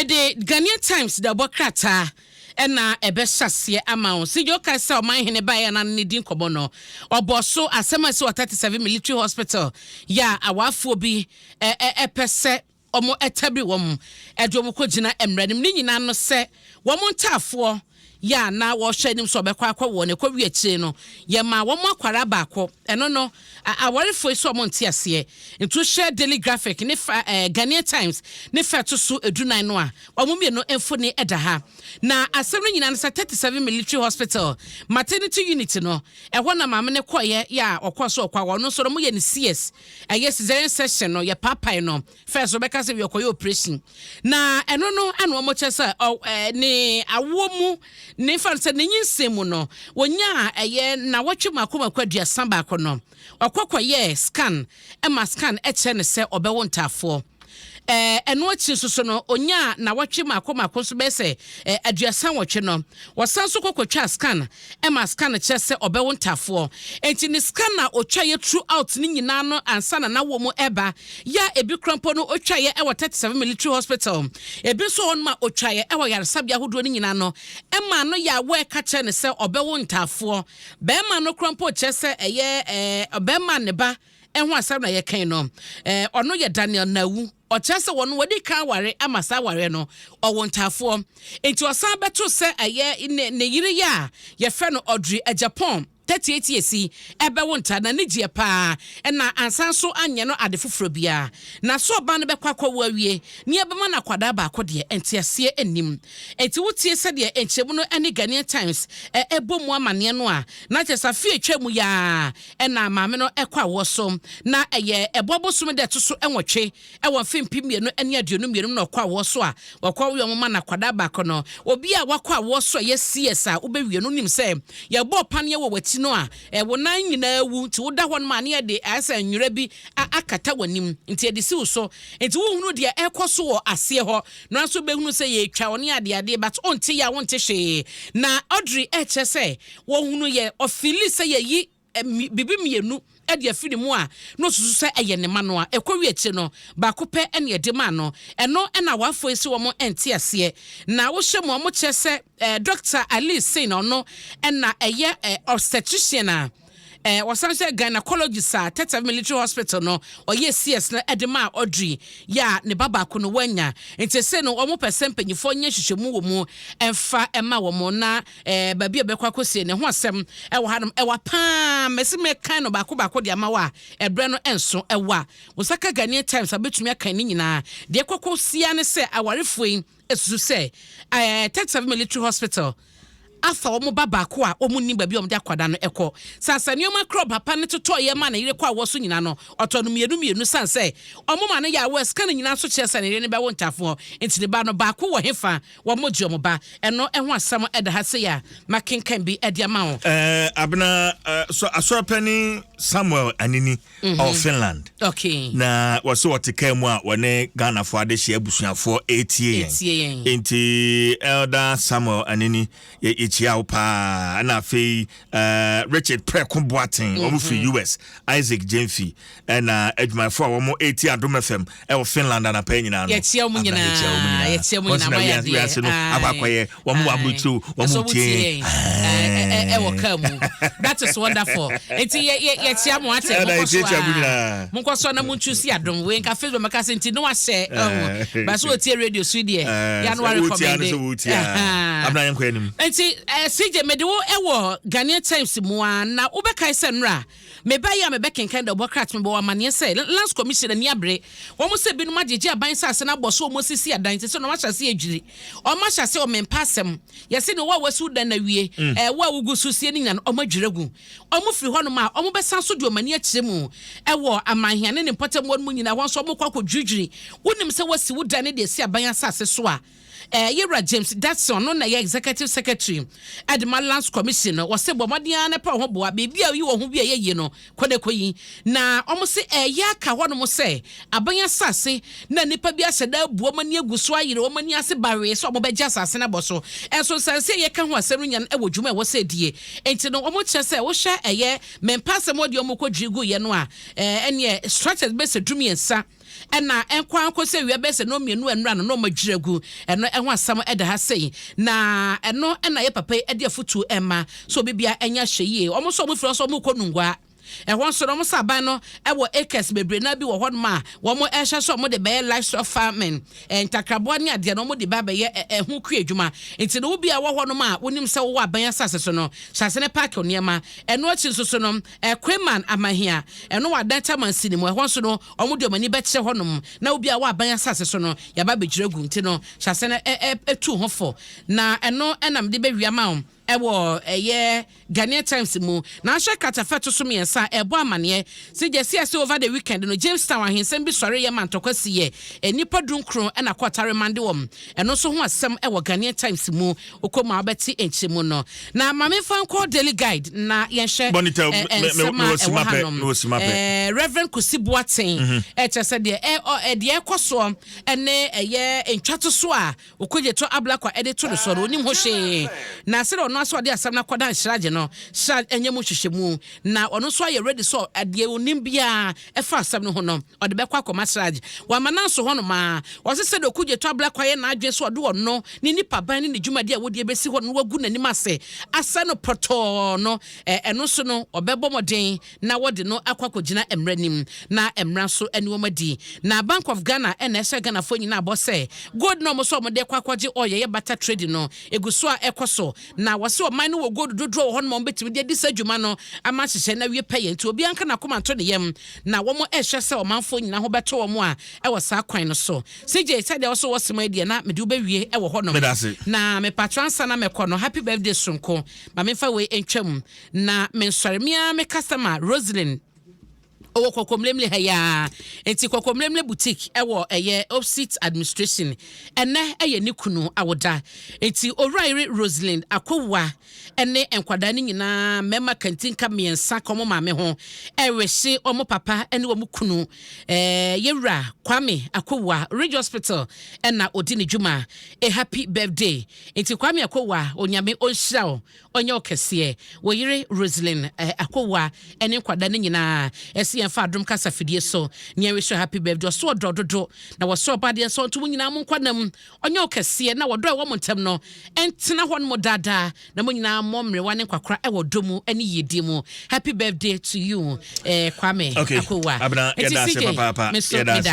Mede Ghanaian Times da bɔ krataa ɛna ɛbɛhyɛ aseɛ ama wo. Sɛ gye sɛ ɔman hene baeɛ na ne di nkɔmmɔ no, ɔbɔ so asɛm a ɛsɛ wɔ 37 Military Hospital yɛ a awaafoɔ bi ɛpɛ sɛ ɔmo ɛtabiri wɔn ɛde ɔmo kɔ gyina mmerɛ no mu ne nyinaa no sɛ wɔn ntaafoɔ yɛ a na wɔhwɛ anim sɛ ɔbɛkɔ akɔ wɔ ne kɔ wi akyire no, yɛma wɔn akwara baako. Ɛno no awarefoɔ yi sɛ ɔmo nte aseɛ. Nti hyɛ Daily Graphic ne fa Ghanaian Times ne fa ɛto so 14 no a, wɔn mmienu mfoni ɛda ha. Na asɛm no nyinaa no sɛ 37 Military Hospital maternity unit no, ɛhɔ na maame no kɔɔyɛ yɛ a ɔkɔ so ɔkɔ a wɔn nso no wɔyɛ no CS, ɛyɛ cesarean section no, yɛ paapae no first, wɔbɛka sɛ yɛkɔyɛ operation. Na ɛno no ɛna wɔn kyerɛ sɛ ɔ ɛɛ ne awoɔ mu ne nfa sɛ ne nyinsɛn mu no, wɔnya a ɛyɛ nawɔtwe mako mako 31 no, ɔkɔ kɔyɛ scan, ɛma scan ɛkyerɛ ne sɛ ɔbɛwo ntaafoɔ. Ɛno akyi nso so no, onya nawɔtwe mako mako nso bɛyɛ sɛ 38 no, wɔsan so kɔkɔtwa scan, ɛma scan kyerɛ sɛ ɔbɛwo ntafoɔ. Nti ne scan na otwa yɛ throughout ne nyinaa no ansa na nawɔ mu ɛba yɛ a, ebi kora mpo no otwa yɛ ɛwɔ 37 Military Hospital, ebi nso wɔ nom a otwa yɛ ɛwɔ yaresabea ahodoɔ no nyinaa no, ɛma no yɛ awɔ ɛka kyerɛ ne sɛ ɔbɛwo ntaafoɔ. Bɛrima no kora mpo kyerɛ sɛ ɛyɛ ɔbɛrima ne ba ɛho asɛm na yɛkan no. Ɔno yɛ Daniel Nawu. Ɔkyerɛ sɛ wɔn wɔde kan ware ama saa ware no ɔwɔ ntaafoɔ, nti ɔsan bɛto sɛ ɛyɛ ne yere yɛ a yɛfrɛ no Audrey Japan, 38 years yi, ɛbɛwo nta na ne gyeɛ paa, ɛna ansan so anyɛ no ade foforɔ biara. Na so ɔbaa no bɛkɔ akɔwo awie ne ɛbɛma no akwadaa baako deɛ, nteaseɛ anim. Enti wotie sɛdeɛ nkyɛmu no ne Ghanaian Times ɛbɔ mu amanneɛ no a, na kyerɛ sɛ afe atwa mu yaa ɛna maame no ɛkɔ awoɔ so, na ɛyɛ ɛbɔ bosom dɛ ɛto so 8 ɛwɔ mfe 2022 na ɔkɔ awoɔ so a wɔkɔ yɛ ɔmo ma no akwadaa baako no. Obi a wakɔ awoɔ so a ɛyɛ CS a wobɛwie no nim sɛ yɛbɔ paneɛ wɔ w'akyi no a, ɛwɔ nan nyinaa wu, nti woda hɔ no ma ne yɛde ayɛ sɛ nwera bi akata w'anim, nti yɛde si wo so, nti wohunu deɛ ɛkɔ so wɔ aseɛ hɔ. Nanso bɛhunu sɛ yɛtwa wo ne adeadeɛ, but ɔnte yɛ a wonte hwee. Na Audrey ɛkyerɛ sɛ wɔhunu yɛ ɔfeel sɛ yɛyi bibi mmienu ɛde afiri ne mu a, na osusu sɛ ɛyɛ ne ma no a ɛkɔ wi akyire no baako pɛ ɛne ɛde maa no. Ɛno ɛna wafo esi wɔn ɛnte aseɛ. Na wohyɛ mu a, wɔn kyerɛ sɛ Dr Ali Sin, ɔno ɛna ɛyɛ obstetrician a wɔsan sɛ gynecologist a 37 Military Hospital no ɔyɛ CS no ɛde maa Audrey yɛ a ne ba baako no wanya. Nti sɛ no wɔn pɛ sɛ mpanyinfoɔ nyɛ hwehwɛmu wɔ mu ɛmfa ɛma wɔn na baabi a bɛkɔ akɔsie ne ho asɛm ɛwɔ hanom. Ɛwɔ paa mɛsi mɛkan no baako baako de ama wɔ a, ɛbrɛ no ɛnso. Ɛwɔ a wosaka Ghanaian Times a, bɛtumi akan ne nyinaa. Deɛ kɔkɔ sia ne sɛ awarefoɔ yi esusu sɛ 37 Military Hospital afa wɔn ba baako a wɔn nim baabi a wɔn de akwadaa no kɔ sansa. Nneɛma korɔ papa no totɔ yɛ ma ne yere kɔ a wɔ so nyinaa no, ɔtɔ no mmienu mmienu san sɛ wɔn ma no yɛ awɔ sika no nyinaa nso kyerɛ sɛ ne yere no bɛwo ntafoɔ. Nti ne ba no baako wɔ hefa? Wɔn gye wɔn ba. Ɛno ɛho asɛm ɛda ha se a makenkan bi ɛde ama wɔn. Abena, so asɔrɔpɛni Samuel Anini ɔwɔ Finland. Na wɔsɛ wɔte kaa mu a wɔne Ghanafoɔ adehyɛ abusuafoɔ ɛtie. Ɛtie yɛn. Nti Elder Samuel Anini, yɛkyia wo paa. Ɛna afei Richard Prɛko Boaten, wɔn firi US, Isaac Jemfi, ɛna adwumayɛfoɔ a wɔn ɛtie Adom FM ɛwɔ Finland anapa yi nyinaa no. Yɛkyia wɔn Abena, nyinaa. Yɛkyia wɔn nyinaa. Yɛkyia wɔn Wɔn nyinaa, sɛ na moayɛ adeɛ. wiase no akɔ akɔyɛ wɔn wɔ aburokyire, wɔn Ɛsɛ tie wɔn tie ɛwɔ kaa mu. That is wonderful. Nti yɛ yɛ yɛkyia mo ate. Ɛna monkɔ so yɛkyia mo a nyinaa. Monkɔ so na montwi si Adom wei nka Facebook mɛka sɛ nti ne wahyɛ ɛho ba so wɔtie radio so deɛ yɛ no Sɛ wotie a no warecommend. sɛ wotie a. Abena, yɛnkɔ anim. Nti CJ, mede wo ɛwɔ Ghanaian Times mu a, na wobɛkae sɛ nnora meba yi a mebɛkenkan da ɔbɔ krat mebɔ wɔ amanneɛ sɛ Lands Commission ani abere wɔn sɛ binom agyegye aban sase no abɔ so, wɔn sisi adan nti sɛ na wɔn ahyɛ ase adwiri, wɔn ahyɛ ase ɔmɛmpa asɛm yɛsɛ ne wo a wasi wo dan na wie wo a wogu so sie ne nyina no, wɔn adwiri agu. Wɔn firi hɔnom a, wɔn bɛsan so de wɔn ani akyerɛ mu ɛwɔ amanhia ne mpɔtam wɔn mu nyinaa. Wɔn nso wɔn kɔ akɔdwiridwiri. Wonim sɛ wasi wo dan ne de asi aban asase so a, yɛwura James Datson no na yɛ executive secretary ɛde ma Lands Commission no, wɔsɛ bɔ mmɔden ara ne pɛ ho boa biribi a oyi wɔ ho bi a ɛyɛ yie no kɔ ne kɔ yi. Na wɔn sɛ ɛyɛ aka hɔnom sɛ aban asase na nipa bi ahyɛ da abu wɔn ani agu so ayere wɔn ani ase bawee sɛ wɔn bɛgye asase no abɔ so. Ɛnso nsanse a yɛka ho asɛm no nya no ɛwɔ dwuma a ɛwɔ sɛ die. Nti no wɔn kyerɛ sɛ wohyɛ ɛyɛ mɛmpa asɛm. deɛ wɔn kɔ dwiri gu yɛ no a, ɛneɛ structures bɛsɛ 13 ɛna ɛnkɔ ankɔ sɛ wia bɛsɛ no mmienu ɛnura no na wɔn adwiri agu. Ɛno ɛho asɛm ɛda ha sei, na ɛno ɛna yɛ papa yi ɛde afutuo ɛma so obi bia ɛnya hyɛ yie. Wɔn nso wɔn firi nso wɔn kɔ Nungua. Ɛhɔ nso no, wɔn sɛ aban no ɛwɔ acres bebree na bi wɔ hɔnom a wɔn ɛhyɛ so wɔn de bɛyɛ livestock farming, ntakraboa ne adeɛ no, wɔn de ba bɛyɛ ɛho kua adwuma. Nti no, wobi a wɔ hɔnom a wonim sɛ wowɔ aban asase so no, hyɛ ase ne park nneɛma. Ɛno akyi nso so no, Kweyman Amahia, ɛno wɔ Adenta Mansini mu. Ɛhɔ nso no, wɔn de wɔn ani bɛkyerɛ hɔnom na obi a wɔ aban asase so no, yaba abɛgyina gu. Nti no, hyɛ ase no ɛtu ho fo, na ɛno ɛnam de bɛwia ma wɔn. Ɛwɔ ɛyɛ Ghanaian Times mu na ahyɛ kratafa to so 3, ɛbɔ amaneɛ sɛ gyesi ase over the weekend no, Jamestown ahensɛm bi sɔre yɛ ma ntɔkwa si yɛ nnipa 19 ɛna kɔɔta remand wɔm. Ɛno nso ho asɛm ɛwɔ Ghanaian Times mu. Okɔ mu a, wobɛte nkyɛmu no. Na maame fa nkɔ Daily Guide na yɛnhwɛ nsɛm a ɛwɔ hanom. Reverend Kusi Boateng ɛkyɛ sɛ deɛ ɛkɔ soɔ ɛne ɛyɛ ntwato so a Okudzeto Ablakwa ɛde to no so no, onim ho hwee, na sɛdeɛ ɔno aso ɔde asɛm no akɔda nhyeragye no, hyeragye ɛnyɛ mu hwehwɛmu, na ɔno nso ayɛ ready sɛ adeɛ onim biara ɛfa asɛm no ho no, ɔde bɛkɔ akɔma CHRAJ. Wama nanso hɔ nom a ɔsɛ sɛdeɛ Okudzeto Ablakwa yɛ n'adwene so ɔde ɔno ne nipa ban ne ne dwumadi a wɔde bɛsi hɔ no wagu n'anim ase asɛ no pɔtɔɔ no, ɛno nso no, ɔbɛbɔ mmɔden na wɔde no akɔ akɔgyina mmerɛ nim na mmara nso ne wɔn adi. Na Bank of Ghana ɛna ɛhyɛ Ghanafoɔ nyinaa abɔ sɛ gold na wɔn nso wɔde kɔ akɔgye ɔyɛ yɛ barter trade no egu so a ɛkɔ so, na wɔsi ɔman no wɔ gold dodoɔ wɔ hɔ nom a wɔbɛtumi de adi sɛ adwuma no ama hyehyɛ na wie pɛyɛ. Nti obiara nka n'akoma nto ne yam na wɔn ɛhwɛ sɛ ɔmanfoɔ nyinaa ho bɛtɔ wɔn a ɛwɔ saa kwan no so. CJ, sɛdeɛ wɔso wɔ sɛm yi deɛ, na mede wobɛwie ɛwɔ hɔ nom. Na mepatro ansa na mɛkɔ no, happy birthday sonko ma memfa wei ntwam na mensɔre mea me customer Roslyn ɔwɔ Kɔkɔmlemle ha yaa. Nti Kɔkɔmlemle Boutique ɛwɔ ɛyɛ opposite administration, ɛnɛ ɛyɛ ne kunu awoda. Nti owura yere Roslyn Akowa ɛne nkwadaa no nyinaa, mmarima kantinka 3 ka ɔmo maame ho, ɛrehye ɔmo papa ɛne ɔmo kunu, yɛwura Kwame Akowa, Ridge Hospital ɛna odi ne dwuma, a happy birthday. Nti Kwame Akowa, Onyame ɔnhyira wo, ɔnyɛ ɔkɛseɛ. Wɔyere Roslyn Akowa ɛne nkwadaa no nyinaa ɛsi yɛn fa Adom kasa fidie so nea ɛrehyɛ happy birthday. Ɔso ɔdɔ dodo na wɔsɔ ɔba deɛ nso ɔnto mo nyinaa mo nkwa ɔnyɛ ɔkɛseɛ na wɔdɔ a ɛwɔ mo ntam no ɛntena hɔ nom daadaa, na mo nyinaa mmɔ mmerewa ne nkwakora ɛwɔ dɔ mu ɛne yiedie mu. Happy birthday to you, Kwame Akowa. Abena, yɛda ase papaapa. Me so yɛda ase. Meda